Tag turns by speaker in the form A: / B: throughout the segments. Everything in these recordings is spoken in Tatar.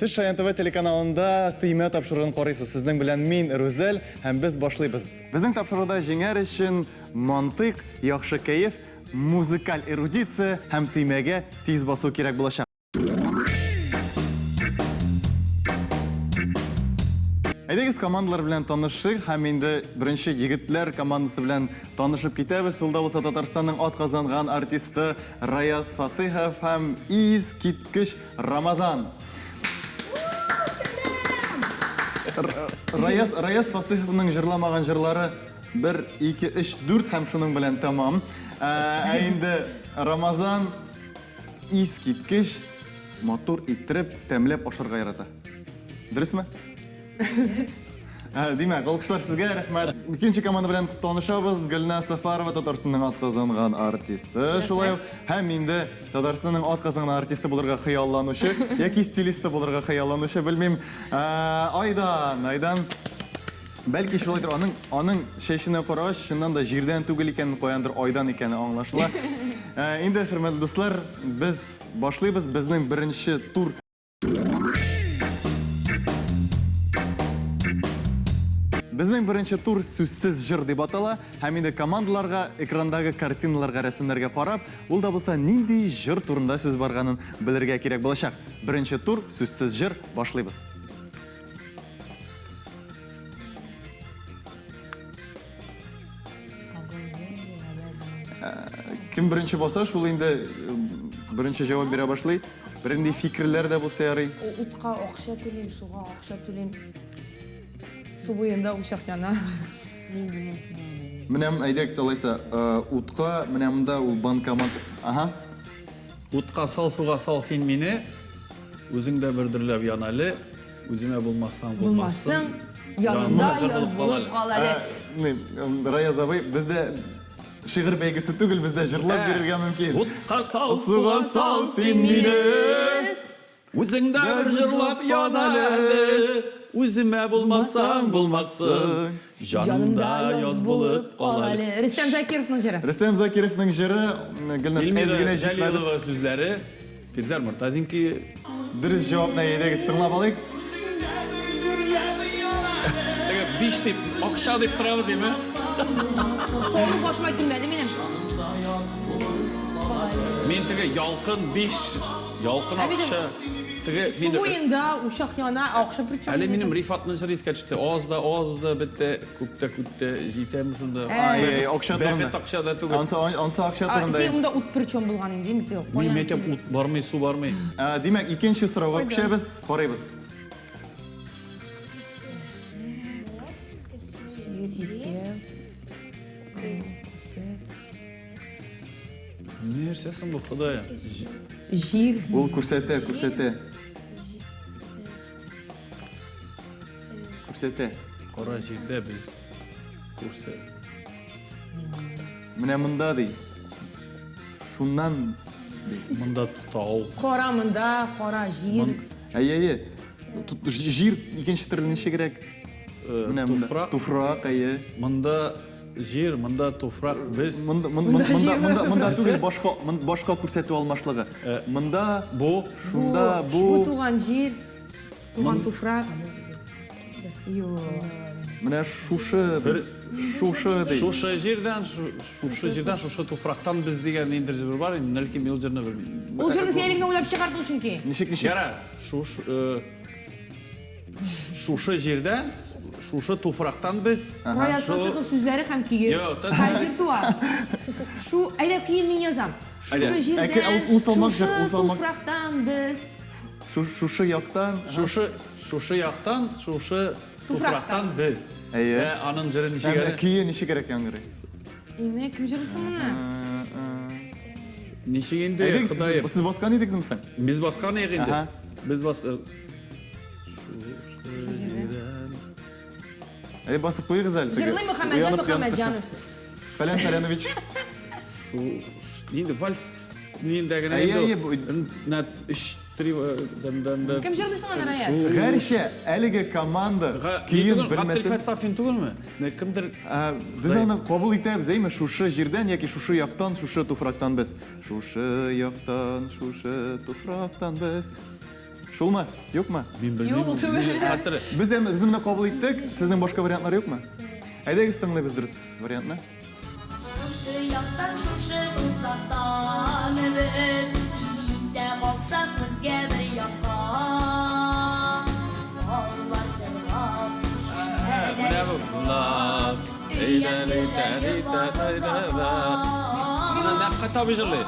A: Сез Шаян ТВ телеканалында Төймә тапшыруын карыйсыз. Сезнең белән мин, Рүзәл, һәм без башлыйбыз. Безнең тапшыруда җиңәр өчен мантыйк, яхшы кәеф, музыкаль эрудиция һәм төймәгә тиз басу кирәк булачак. Әйдәгез командалар белән танышыйк һәм инде беренче егетләр командасы белән танышып китәбез. Ул да булса Татарстанның атказанган артисты Раяз Фасыйхов һәм искиткеч Рамазан. Раяз, Раяз Фасыйховның җырламаган җырлары 1, 2, 3, 4 һәм шуның белән тәмам. Ә инде Рамазан искиткеч матур иттереп, тәмләп ашарга ярата. Дөресме? Димәк, алкышлар сезгә, рәхмәт. Икенче команда белән танышабыз. Гөлназ Сафарова, Татарстанның атказанган артисты, шулай ук. Һәм инде Татарстанның атказанган артисты булырга хыялланучы яки стилисты булырга хыялланучы, белмим. Айдан, Айдан. Бәлки шулайдыр, аның аның чәченә карагач, чыннан да җирдән түгел икәнен, каяндыр айдан икәне аңлашыла. Инде, хөрмәтле дуслар, без башлыйбыз. Безнең беренче тур. Безнең беренче тур сүзсез җыр дип атала һәм инде командаларга экрандагы картиналарга, рәсемнәргә карап, ул да булса нинди җыр турында сүз барганын белергә кирәк булачак. Беренче тур сүзсез җыр башлыйбыз. Кем беренче баса, шул инде беренче җавап бирә башлый. Бернинди фикерләр дә булса ярый.
B: Утка акча түлим, суга акча түлим. Су буенда учак яна.
C: Мин беләсем әле.
A: Менә әйдәгез алайса, утка, менә монда ул банкомат. Ага.
D: Утка сал, суга сал син мине. Үзең дә бер дөрләп ян әле. Үземә булмасаң,
B: булмассың. Янымда яз булып кал әле.
A: Раяз абый, бездә шигырь бәйгесе түгел, бездә җырлап бирергә мөмкин.
D: Утка сал,
A: суга сал син мине.
D: Үзең дә бер җырлап ян әле. Үземә булмасаң, булмассың. Җанымда яз булып кал әле.
B: Рөстәм Закировның җыры.
A: Рөстәм Закировның җыры, Гөлназ, әз генә җитмәде.
D: Җәлилова сүзләре, Фирзәр Мортазин көе.
A: Дөрес җавапны әйдәгез тыңлап алыйк.
D: Теге биш дип, акча дип торабыз име?
B: Солы башыма килмәде минем.
D: Мин теге ялкын биш, ялкын акча. Теге
B: Су буенда учак яна, акча причем.
D: Әле минем Рифатның җыры искә төште. Аз да, аз да бетте, күп тә, күп тә җитәме шунда.
A: Ай, акча турында.
D: Бәхет акча да түгел.
A: Ансы, ансы акча турында.
B: Син унда ут причем булган инде, инде.
D: Мин әйтәм, ут бармый, су бармый.
A: Димәк, икенче сорауга күчәбез, карыйбыз.
D: Нәрсә соң бу, Ходаем?
B: Җир.
A: Ул күрсәтә, күрсәтә. Күрсәтә.
D: Кара җирдә без күрсә.
A: Менә монда ди. Шуннан ди.
D: Монда тау.
B: Кара монда, кара җир.
A: Әйе, әйе. Җир икенче төрле ничегрәк? Менә монда.
D: Туфрак.
A: Туфрак, әйе.
D: Монда җир, монда туфрак, без.
A: Монда монда монда монда түгел, башка башка күрсәтү алмашлыгы. Монда
D: бу,
A: шунда бу.
B: Бу туган җир, туган туфрак. Юк.
A: Менә шушы бер шушы ди.
D: Шушы җирдән, шушы җирдән, шушы туфрактан без дигән ниндидер җыр бар инде, ләкин мин ул җырны белмим.
B: Ул җырны син әле генә уйлап чыгардың чөнки.
A: Ничек, ничек?
D: Яра, шушы Шушы җирдән, шушы туфрактан без.
B: Раяз Фасыйхов сүзләре һәм көе. Һәм җыр туа. Шу, әйдә көен мин язам. Шушы җирдән, шушы туфрактан без.
A: Шушы яктан.
D: Шушы, шушы яктан, шушы туфрактан без.
A: Әйе.
D: Аның җыры ничек әле?
A: Көе ничегрәк яңгырый?
B: Име, кем җырлый соң моны?
D: Ничек инде, Ходаем.
A: Сез баскан идегезме соң?
D: Без баскан идек инде. Без бас
A: Әй, басып куегыз әле.
B: Җырлый Мөхәммәтҗан Мөхәммәтҗанов.
A: Фәлән Фәләнович.
D: Нинди вальс нинди генә инде. Нә өч три дан дан дан.
B: Кем җырлый соң аны, Раяз?
A: Гәрчә әлеге команда көен белмәсен.
D: Габделфәт Сафин түгелме? Нә кемдер.
A: Без аны кабул итәбез, әйме? Шушы җирдән яки шушы яктан, шушы туфрактан без. Шушы яктан, шушы туфрактан без. Шулмы? Юкмы?
D: Мин белмим.
B: Юк, ул түгел.
D: Хәтер.
A: Без без моны кабул иттек. Сезнең башка вариантлар юкмы? Әйдәгез тыңлыйбыз дөрес вариантны.
E: Шушы яктан, шушы туфрактан без китә калсак безгә бер якка. Балалар җырлап,
D: Менә
E: чишмәләр
D: бу. Лап. Моны Нәфкать абый җырлый.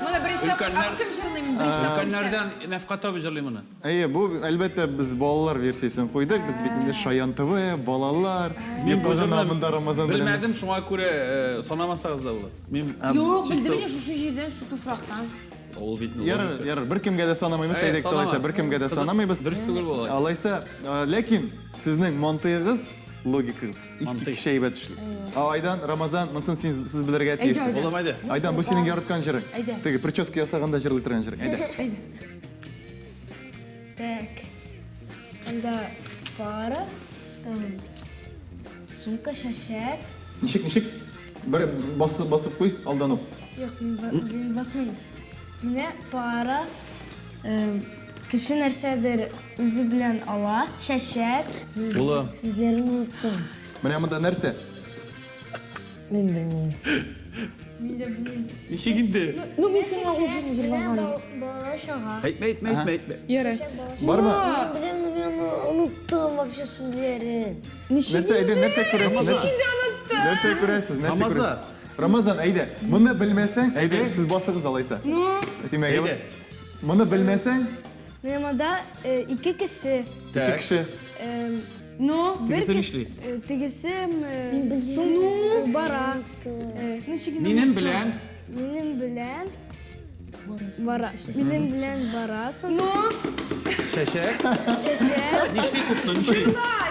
B: Моны беренче тапкыр
D: Өлкәннәр-
B: кем җырлый мин беренче тапкыр ишетәм.
D: Өлкәннәрдән Нәфкать абый җырлый моны.
A: Әйе, бу әлбәттә без балалар версиясен куйдык. Без бит инде Шаян ТВ, балалар.
D: Мин бу
A: Юкка гына
D: җырны
A: монда Рамазан белән.
D: Белмәдем, шуңа күрә санамасагыз да була. Мин
B: Юк, белдем мин шушы җирдән, шушы туфрактан.
D: Ул бит
A: Ярар, ярар, беркемгә дә санамыйбыз,
D: Әйе,
A: әйдәк
D: санама.
A: алайса, беркемгә дә
D: Кызык,
A: санамыйбыз.
D: дөрес түгел бу алайса.
A: Алайса, ләкин сезнең мантыгыгыз, логикагыз искиткеч әйбәт эшли. Айдан, Рамазан, монысын син сез белергә тиешсез.
D: Булам, әйдә.
A: Айдан, бу синең яраткан җырың.
B: Әйдә.
A: Теге прическа ясаганда җырлый торган җырың. Әйдә.
C: Так. Анда пара, там сумка, чәчәк.
A: Ничек, ничек? Бер басып басып куй, алдан ук.
C: Юк, мин басмыйм. Менә пара, кеше нәрсәдер үзе белән ала, чәчәк.
D: Улым.
C: Сүзләрен оныттым.
A: Менә монда нәрсә?
C: Мин белмим. Мин дә белмим.
D: Ничек инде?
B: Ну, мин сиңа ул җырны җырлаган.
C: Бала чага.
D: Әйтмә, әйтмә, әйтмә, әйтмә.
B: Ярар.
A: Бармы?
C: Мин беләм, но мин аны оныттым вообще сүзләрен.
A: Нәрсә, әйдә, нәрсә күрәсез? Нәрсә?
B: Инде оныттым.
A: Нәрсә күрәсез? Нәрсә
D: Рамазан.
A: күрәсез? Рамазан, әйдә. Моны белмәсәң, әйдә, сез басыгыз алайса. Ну. Төймәгә.
D: Әйдә.
A: Моны белмәсәң,
C: Менә монда ике кеше.
A: ике кеше.
B: Ну,
C: Бер
D: Тегесе нишли?
C: Тегесе сум бара.
D: Минем белән
C: Минем белән бара. Минем белән барасың.
B: ну.
D: чәчәк.
C: Чәчәк.
D: Нишли тупны, нишли?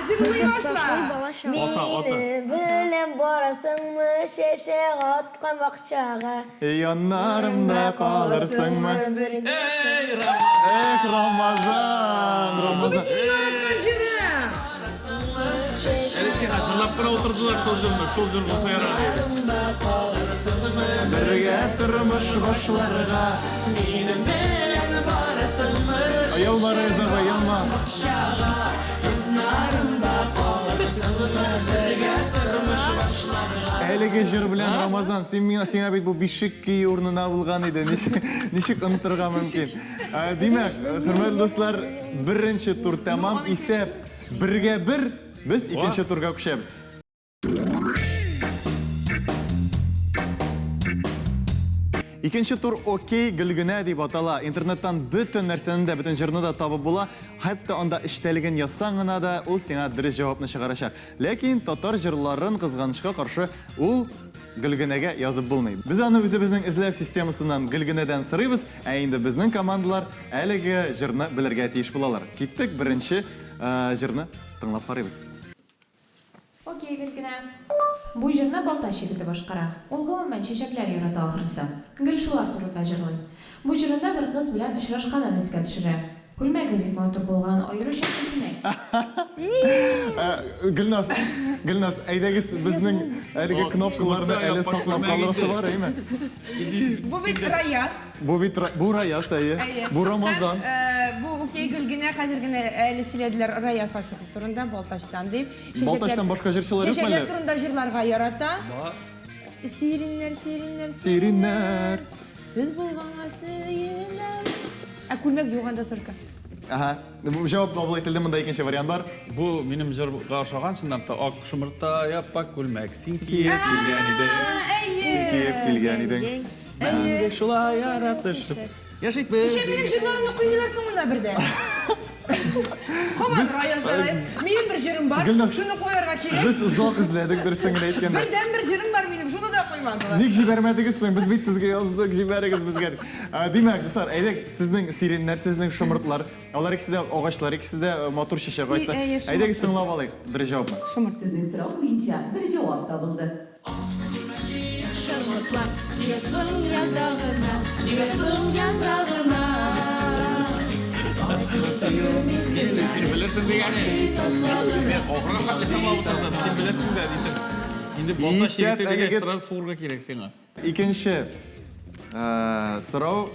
B: Җырлый башла.
C: Бала чага.
A: Ата, ата.
C: Минем белән барасыңмы чәчәк аткан бакчага?
A: Яннарымда калырсыңмы?
D: Эй, Рамазан.
A: Эх, Рамазан, Рамазан.
B: Синең яраткан җырың.
D: Әле сиңа җырлап кына утырдылар шул җырны, шул җыр булса ярар иде.
A: Бергә тормыш башларга.
D: Минем белән барасыңмы?
A: Аялма, Райза, аялма. Әлеге җыр белән Рамазан, син миңа сиңа бит бу бишек көе урынына булган иде. Ничек ничек онытырга мөмкин? Димәк, хөрмәтле дуслар, беренче тур тәмам. Исәп бергә бер, без икенче турга күчәбез. Икенче тур Окей Гөлгенә дип атала. Интернеттан бөтен нәрсәне дә, бөтен җырны да табып була. Хәтта анда эчтәлеген язсаң гына да, ул сиңа дөрес җавапны чыгарачак. Ләкин татар җырларын кызганычка каршы ул Гөлгенәгә язып булмый. Без аны үзебезнең эзләү системасыннан Гөлгенәдән сорыйбыз, ә инде безнең командалар әлеге җырны белергә тиеш булалар. Киттек, беренче җырны тыңлап карыйбыз.
F: Окей, Гөлгенә. Бу җырны Балтач егете башкара. Ул гомумән чәчәкләр ярата ахрысы. Гел шулар турында җырлый. Бу җырында бер кыз белән очрашканын искә төшерә. Күлмәге бик матур булган, аеруча күзенә.
A: Гөлназ, Гөлназ, әйдәгез безнең әлеге кнопкаларны әле саклап калырасы бар, әйме?
B: Бу бит Раяз.
A: Бу бит бу Раяз, әйе. Бу Рамазан.
B: Бу Окей Гөлгенә хәзер генә әле сөйләделәр Раяз Фасихов турында, Балтачтан дип.
A: Балтачтан башка җырчылар юкмы әле?
B: Чәчәкләр турында җырларга ярата. Сириннәр, сириннәр,
A: Сириннәр.
B: Сез булганга сөенәм. Ә күлмәк юк анда только.
A: Ага. Бу җавап кабул ителде, монда икенче вариант бар.
D: Бу минем җырга ошаган, чынлап та ак шомырта яппак күлмәк. Син киеп килгән идең.
A: Син киеп килгән идең.
D: Мәңге шулай яратышып. Яшик без.
B: Ничә минем җырларымны куймыйлар соң монда бердә? Һаман Раяз да Раяз. Минем бер җырым бар,
A: Гөлназ,
B: шуны куярга кирәк.
A: Без озак эзләдек, дөресен генә әйткәндә.
B: Бердән бер җырым бар минем, шуны да куймадылар.
A: Ник җибәрмәдегез соң? Без бит сезгә яздык, җибәрегез безгә. Димәк, дуслар, әйдәгез, сезнең сиреннәр, сезнең шомыртлар, алар икесе дә агачлар, икесе дә матур чәчәк атты. Әйдәгез тыңлап алыйк бер җавапны.
B: Шомырт.
G: Сезнең сорау буенча бер җавап табылды.
D: Син белерсең дигәне. Мин ахырга хәтле тыңлап утырдым. Син белерсең дә дидем. Инде Балтач
A: Исәп
D: егете дигәч,
A: әлеге-
D: сразу суырга кирәк сиңа.
A: Икенче сорау.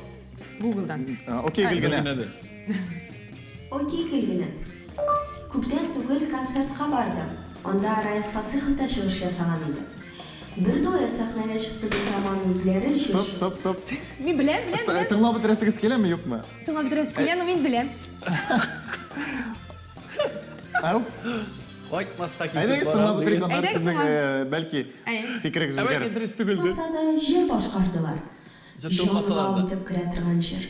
B: Google'дан.
A: Окей, Гөлгенә.
D: Гөлгенә дә.
H: Окей генә. Күптән түгел концертка бардым. Анда Раяз Фасыйхов та чыгыш ясаган иде. Бер дуэт сәхнәгә чыкты бит Роман үзләре
A: Стоп, стоп, стоп.
B: Мин беләм, беләм, беләм.
A: Тыңлап бетерәсегез киләме, юкмы?
B: Тыңлап бетерәсе килә, но мин беләм.
A: Ау.
D: Кайтмаска китеп
A: Әйдәгез тыңлап бетерик, аннары сезнең бәлки фикерегез үзгәрер.
D: Дөрес түгелдер.
H: Булмаса да җыр башкардылар. Җанга үтеп керә торган җыр.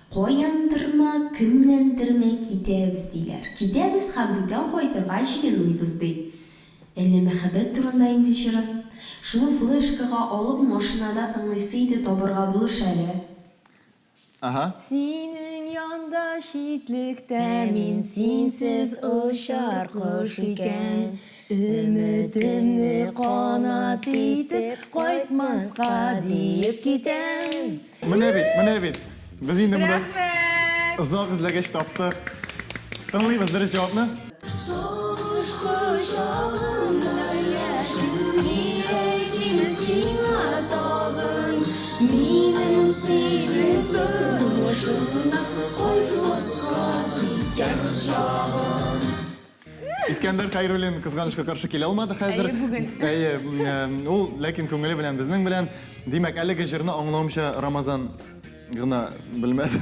H: Каяндырмы, кемнәндерме китәбез, диләр. Китәбез һәм бүтән кайтырга җыенмыйбыз, ди. Әллә мәхәббәт турында инде җыры? Шуны флешкага алып машинада тыңлыйсы иде, табырга булыш әле.
A: Ага.
B: Синең янда читлектә мин синсез очар кош икән. Өметемне канат итеп кайтмаска диеп китәм.
A: Менә бит, менә бит. Без инде монда
B: Рәхмәт.
A: озак эзләгәч таптык. Тыңлыйбыз дөрес җавапны.
E: Сугыш кочагында яшим, ни әйтим сиңа тагын? Минем синең тормышыңнан кайтмаска киткән чагым.
A: Искәндәр Хәйруллин кызганычка каршы килә алмады хәзер.
B: Әйе, бүген.
A: Әйе, ул ләкин күңеле белән безнең белән. Димәк, әлеге җырны аңлавымча Рамазан гына белмәде.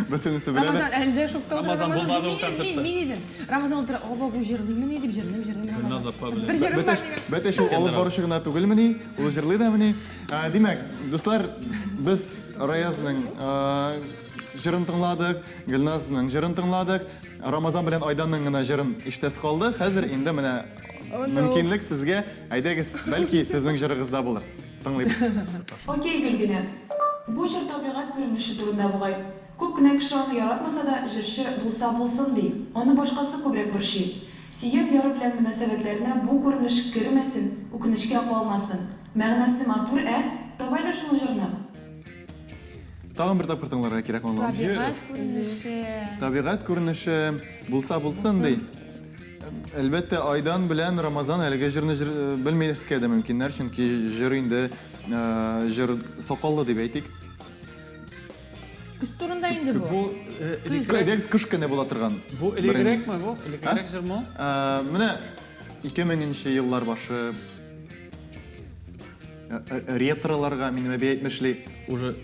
A: Бөтенесе белә.
B: Рамазан әле дә шокта утыра.
D: Рамазан булмады ул
B: мин идем,
D: концертта.
B: Мин идем. Рамазан утыра, аба бу җырлыймыни дип җырлыйм, җырлыйм.
D: Гөлназ
B: Рамазан.
D: апа белән.
B: Бер җырым бар минем.
A: Бәтәч ул алып баручы гына түгелмени, ул җырлый да мени. Димәк, дуслар, без Раязның җырын тыңладык, Гөлназның җырын тыңладык. Рамазан белән Айданның гына җырын ишетәсе калды. Хәзер инде менә мөмкинлек сезгә. Әйдәгез, бәлки сезнең җырыгыз да булыр. Тыңлыйбыз.
I: Окей, Гөлгенә. Бу җыр табигать күренеше турында бугай. Күп кенә кеше аны яратмаса да, җырчы булса булсын ди. Аны башкасы күбрәк борчый. Сөйгән яры белән мөнәсәбәтләренә бу күренеш кермәсен, үкенечкә калмасын. Мәгънәсе матур, ә? Таба әле шул җырны.
A: Тагын бер тапкыр тыңларга кирәк аңлавымча.
B: Табигать күренеше.
A: Табигать күренеше булса булсын ди. Әлбәттә, Айдан белән Рамазан әлеге җырны җыр белмәскә дә мөмкиннәр, чөнки җыр инде җыр сакаллы дип әйтик.
B: Көз турында инде бу.
D: Бу
A: Әйдәгез, кыш көне була торган.
D: Бу элегрәкме бу? Элегрәк җырмы?
A: Менә 2000 еллар башы ретроларга минем әби әйтмешли
D: уже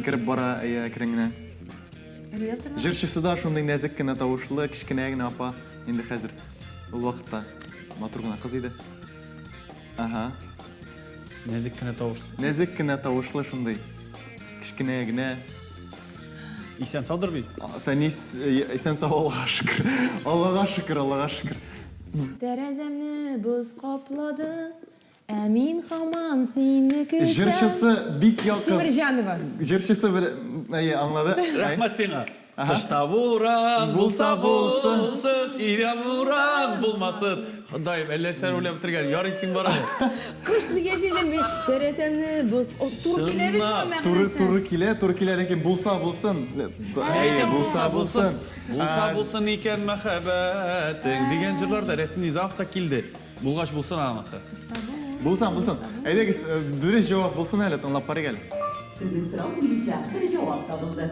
A: кереп бара әкрен генә.
B: Ретро.
A: Җырчысы да шундый нәзек кенә тавышлы, кечкенә генә апа. Инде хәзер ул вакытта матур гына кыз иде. Ага.
D: Нәзек кенә тавышлы.
A: Нәзек кенә тавышлы шундый. Кечкенә генә.
D: Исән саудыр бит.
A: Фәнис исән сау, Аллага шөкер. Аллага шөкер, Аллага шөкер.
B: Тәрәзәмне боз каплады, ә мин һаман сине көтәм.
A: Җырчысы бик якын.
B: Тимерҗанова.
A: Җырчысы белән, әйе, аңлады.
D: Рәхмәт сиңа. Тышта буран булса булсын, өйдә буран булмасын. Ходаем, әллә нәрсә уйлап бетергән. Ярый син бар әле.
B: Кыш дигәч минем мин тәрәзәмне боз туры килә бит моның
A: Туры
B: мәгънәсе.
A: туры килә, туры килә, ләкин булса булсын. Әйе, булса булсын.
D: Булса булсын икән мәхәббәтең дигән җырлар да Рәсим Низамов та килде. Булгач булсын аныкы.
A: Булсын, булсын. Әйдәгез, дөрес җавап булсын әле, тыңлап карыйк әле.
G: Сезнең сорау буенча бер җавап табылды.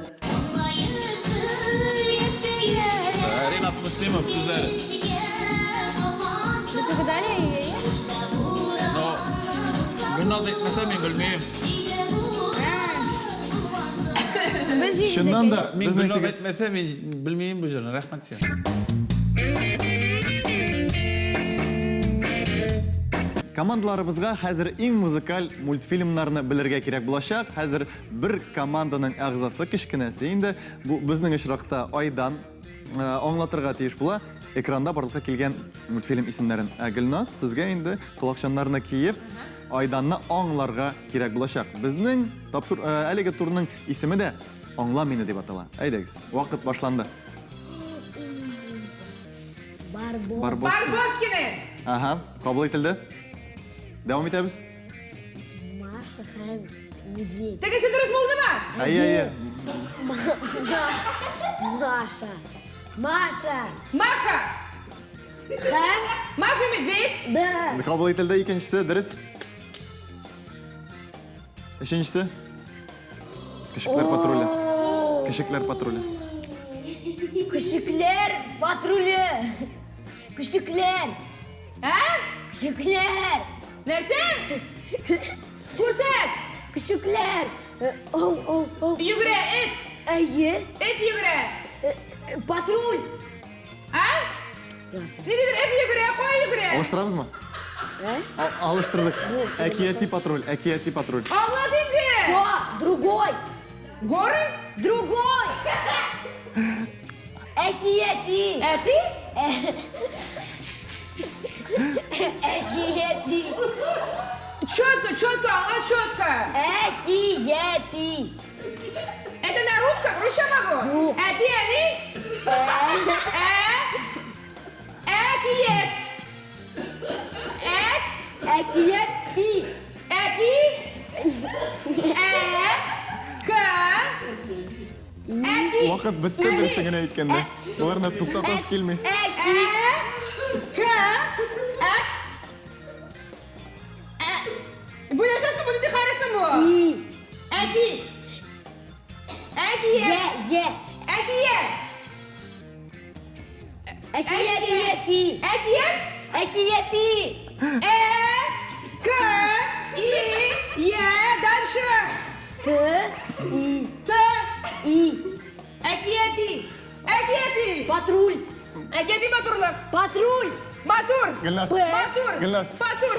D: Ренат Муслимов сүзләре.
C: Без угадали?
D: Но Гөлназ әйтмәсә мин белмим.
C: Без җиңдек.
A: Чыннан да
D: Мин
A: безнең
D: Гөлназ
A: теге
D: әйтмәсә мин белмим бу җырны. Рәхмәт сиңа.
A: Командаларыбызга хәзер иң музыкаль мультфильмнарны белергә кирәк булачак. Хәзер бер команданың әгъзасы кечкенәсе инде бу безнең очракта Айдан аңлатырга тиеш була экранда барлыкка килгән мультфильм исемнәрен. Ә Гөлназ, сезгә инде колакчаннарны киеп Айданны аңларга кирәк булачак. Безнең тапшыр әлеге турның исеме дә Аңла мине дип атала. Әйдәгез, вакыт башланды.
C: Барбос.
A: Барбос.
B: Барбоскины!
A: Ага, кабул ителде. Дәвам итәбез.
C: Маша һәм медведь.
B: Тегесе дөрес булдымы?
A: Әйе, әйе.
C: Маша. Маша.
B: Маша!
C: Һәм
B: Маша медведь!
C: да.
A: Кабул ителде икенчесе, дөрес. Өченчесе. Кешекләр патруле. Кешекләр патруле.
C: Көчекләр патруле. Көчекләр.
B: Ә?
C: Көчекләр.
B: Нәрсә? Күрсәт!
C: Көчекләр. Ау, ау, ау.
B: Йөгерә, эт!
C: Әйе.
B: Эт йөгерә.
C: Патруль.
B: Ә? Ниндидер эт йөгерә, кая йөгерә?
A: Алыштырабызмы?
C: Ә?
A: Алыштырдык. Әкияти патруль, әкияти патруль.
B: Аңлат инде!
C: Всё, другой.
B: Горы?
C: Другой. Әкияти.
B: Әти?
C: Әкияти.
B: Четко, четко, аңлат четко.
C: Әкияти.
B: Это на русском? Русча могу?
C: Юк.
B: Әти, әни? Ә? Әкият. Әк?
C: Әкият и.
B: Әки? Ә? К? Әки?
A: Вакыт бетте дөресен генә әйткәндә. Боларны туктатасы килми.
C: Әки.
B: Ә? К? Әк? Ә? Бу нәрсә соң? Бу нинди хәреф соң бу?
C: И.
B: Әки. Әкият.
C: Е, е.
B: Әкият.
C: Әкияти.
B: Әкият?
C: Әкияти.
B: Э, К, И, Е, дальше.
C: Т, И,
B: Т,
C: И.
B: Әкияти. Әкияти.
C: Патруль.
B: Әкияти матурлык.
C: Патруль.
B: Матур.
A: Гөлназ.
C: П.
B: Матур.
A: Гөлназ.
B: Матур.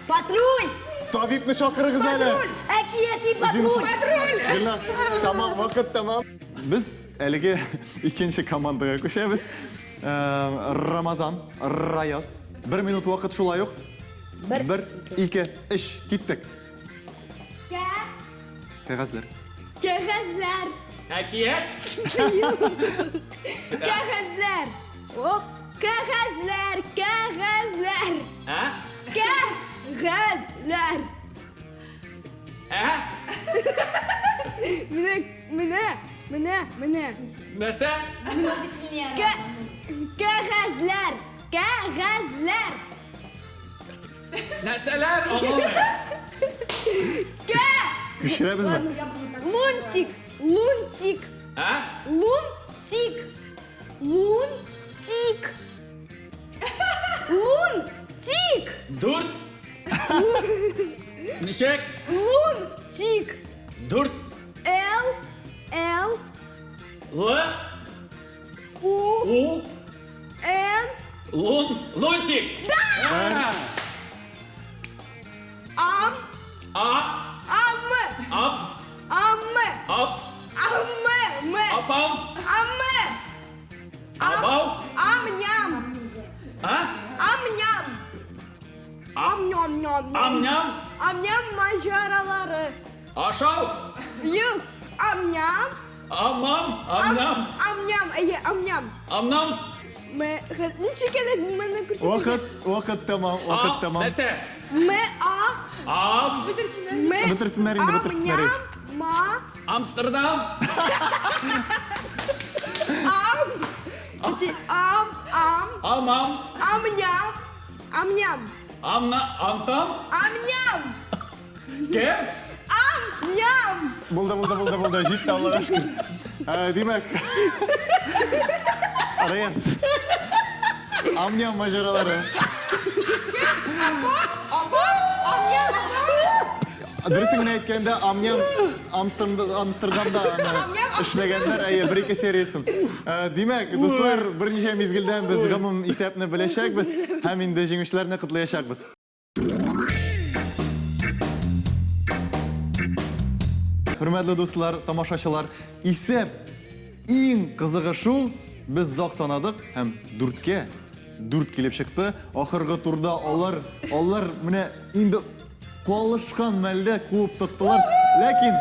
C: Патруль.
A: Табибны чакырыгыз әле.
B: Патруль.
C: Әкияти патруль.
B: Патруль.
A: Гөлназ, тамам, вакыт тамам. Без әлеге икенче командага күчәбез. Рамазан, Раяз. Бер минут вакыт шулай ук.
C: Бер,
A: Бер, ике, өч, киттек. Кәгазьләр.
E: Кәгазьләр.
D: Әкият.
E: Кәгазьләр. Оп. Кәгазьләр, кәгазьләр.
D: Ә?
E: Кәгазьләр.
D: Ә?
E: Менә, менә, менә, менә.
D: Нәрсә?
E: Кәгазьләр, кәгазьләр.
D: Нәрсәләр? Аңламыйм.
E: Кә.
A: Күчерәбезме?
E: Лунтик, лунтик,
D: Ә?
E: лунтик, лунтик. Лунтик,
D: Дүрт. Ничек?
E: лунтик.
D: Дүрт.
E: Л, Л,
D: Л.
E: У,
D: У.
E: Н,
D: Лун. Лунтик. Да!
E: Ам,
D: А.
E: Ам,
D: Ап.
E: Ам,
D: Ап.
E: Ам, М,
D: Апам.
E: Ам,
D: Абау.
E: Ам-ням,
D: А?
E: ам-ням. Ам-ням-ням.
D: Амням.
E: Ам-ням маҗаралары.
D: Ашау.
E: Юк, ам-ням.
D: Амам. Амнам.
E: Ам-ням, әйе, ам-ням.
D: Амнам.
E: М, ничек әле моны күрсәтергә?
A: Вакыт, вакыт тамам, вакыт тамам.
D: Нәрсә?
E: М, А,
D: Ам.
E: М.
A: Бетерсеннәр инде, бетерсеннәр.
E: Ам-ням, ма,
D: Амстердам.
E: ам. Әти, ам, ам,
D: Амам.
E: ам-ням, ам-ням,
D: Амна. Амтам.
E: ам-ням,
D: Кем?
E: ам-ням.
A: Булды, булды, булды, булды. Җитте, Аллага шөкер. Димәк, Раяз. Амням маҗаралары.
B: Апа, апа, амням, апа.
A: Дөресен генә әйткәндә, Амням Амстердамда аны эшләгәннәр, әйе, бер-ике сериясен. Димәк, дуслар, берничә мизгелдән без гомум исәпне беләчәкбез һәм инде җиңүчеләрне котлаячакбыз. Хөрмәтле дуслар, тамашачылар, исәп иң кызыгы шул, без зак санадык һәм дүрткә дүрт килеп чыкты. Ахыргы турда алар, алар менә инде калышкан мәлдә куып тоттылар. Ләкин,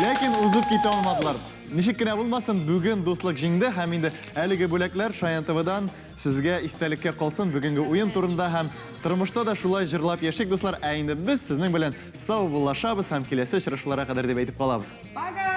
A: ләкин узып китә алмадылар. Ничек кенә булмасын, бүген дуслык җиңде һәм инде әлеге бүләкләр Шаян ТВдан сезгә истәлеккә калсын бүгенге уен турында һәм тормышта да шулай җырлап яшик, дуслар. Ә инде без сезнең белән саубуллашабыз һәм киләсе очрашуларга кадәр дип әйтеп калабыз.
B: Пока!